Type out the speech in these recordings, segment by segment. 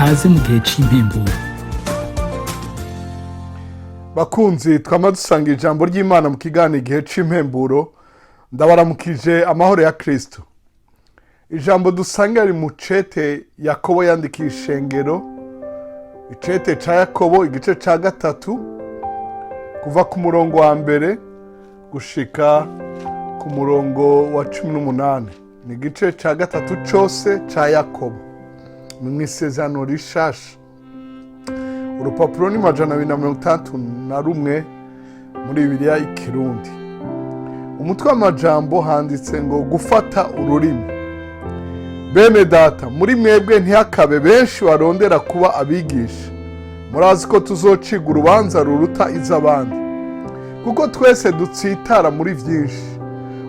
Kaze mu gihe c'impemburo. Bakunzi twama dusanga ijambo ry'Imana mu kiganiro Igihe c'impemburo, ndabaramukije amahoro ya Kristo. Ijambo dusanga riri mu cete Yakobo yandikiye ishengero, icete ca Yakobo, igice ca gatatu, kuva ku murongo wa mbere gushika ku murongo wa 18. Ni igice ca gatatu cose ca Yakobo, ni mu Isezerano Rishasha. Urupapuro ni 261 muri Bibiliya Ikirundi. Umutwe w'amajambo handitse ngo "Gufata ururimi". Bene Data, muri mwebwe ntihakabe benshi barondera kuba abigisha. Murazi ko tuzociga urubanza ruruta iz'abandi, kuko twese dutsitara muri byinshi.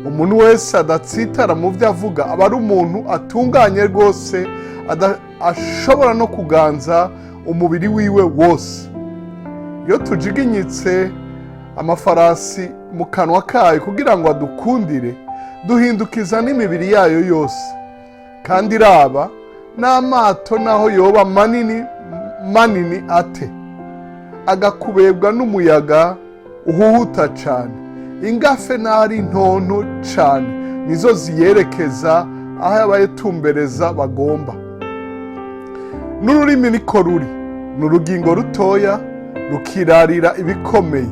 Umuntu wese adatsitara mu byo avuga aba ari umuntu atunganye rwose, ashobora no kuganza umubiri wiwe wose. Iyo tujiginyitse amafarasi mu kanwa kayo kugira ngo adukundire, duhindukiza n'imibiri yayo yose. Kandi raba n'amato, naho yoba manini manini ate, agakubebwa n'umuyaga uhuhuta cyane, ingafe n'aho ari ntonto cyane nizo ziyerekeza aho abayitumbereza bagomba. N'ururimi niko ruri, ni urugingo rutoya, rukirarira ibikomeye.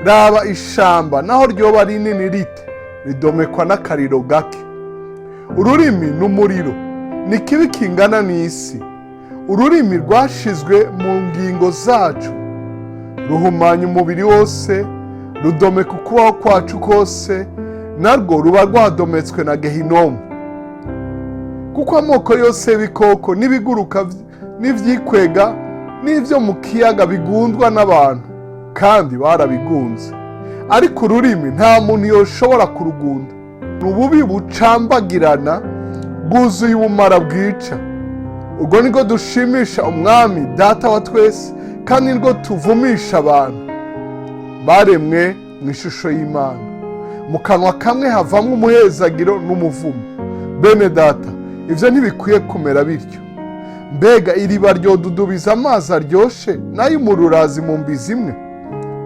Raba ishamba, naho ryoba rinini rite, ridomekwa n'akariro gake. Ururimi ni umuriro, ni kibi kingana n'isi. Ururimi rwashizwe mu ngingo zacu, ruhumanya umubiri wose, rudomeka ukubaho kwacu kose, narwo ruba rwadometswe na Gehinomu. Kuko amoko yose y'ibikoko n'ibiguruka n'ivyikwega n'ibyo mu kiyaga bigundwa n'abantu, kandi barabigunze, ariko ururimi nta muntu yoshobora kurugunda. Ni ububi bucambagirana, bwuzuye ubumara bwica. Ubwo nibwo dushimisha Umwami Data wa twese, kandi nibwo tuvumisha abantu baremwe mu ishusho y'Imana. Mu kanwa kamwe havamo umuhezagiro n'umuvumo. Bene Data, ibyo ntibikwiye kumera bityo. Mbega iriba ryodudubiza amazi aryoshe n'ay'umururazi mu mbizi imwe?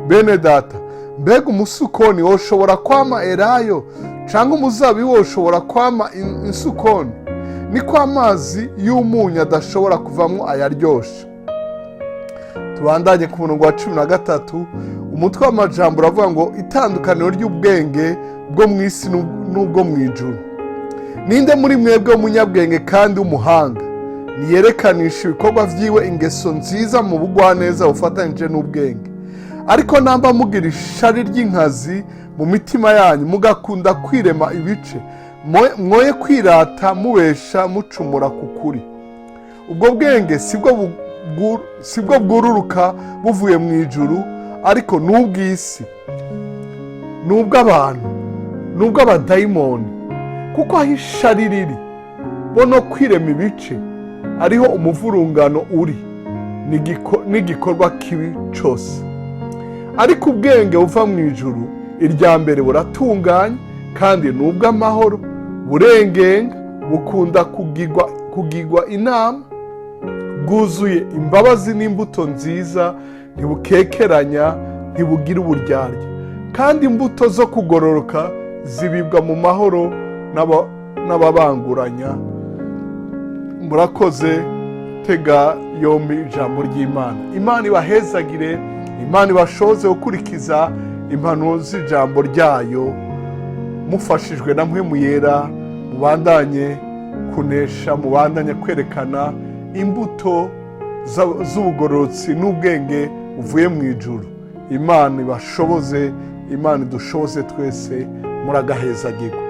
Bene Data, mbega umusukoni woshobora kwama elayo, cyangwa umuzabibu woshobora kwama insukoni? Niko amazi y'umunyu adashobora kuvamo ayaryoshe. Tubandanye ku murongo wa 13. Umutwe w'amajambo uravuga ngo "Itandukaniro ry'ubwenge bwo mu isi n'ubwo mu ijuru". Ninde muri mwebwe w'umunyabwenge kandi w'umuhanga? Niyerekanisha ibikorwa byiwe ingeso nziza mu bugwaneza bufatanyije n'ubwenge. Ariko namba mugira ishari ry'inkazi mu mitima yanyu, mugakunda kwirema ibice, mwoye kwirata mubesha mucumura ku kuri. Ubwo bwenge sibwo bwururuka buvuye mu ijuru, ariko n'ubw'isi, n'ubw'abantu, n'ubw'abadayimoni. Kuko aho ishari riri bo no kwirema ibice, ariho umuvurungano uri n'igikorwa kibi cyose. Ariko ubwenge buva mu ijuru, irya mbere buratunganye, kandi ni ubw'amahoro, burengenga, bukunda kugirwa inama, bwuzuye imbabazi n'imbuto nziza, ntibukekeranya, ntibugira uburyarya. Kandi imbuto zo kugororoka zibibwa mu mahoro n'ababanguranya. Murakoze tega yombi ijambo ry'Imana. Imana ibahezagire, Imana ibashoze gukurikiza impanuro z'ijambo ryayo. Mufashijwe na Mpwemu Yera, mubandanye kunesha, mubandanye kwerekana imbuto z'ubugororotsi n'ubwenge buvuye mu ijuru. Imana ibashoboze, Imana idushoboze twese. Muragahezagirwa.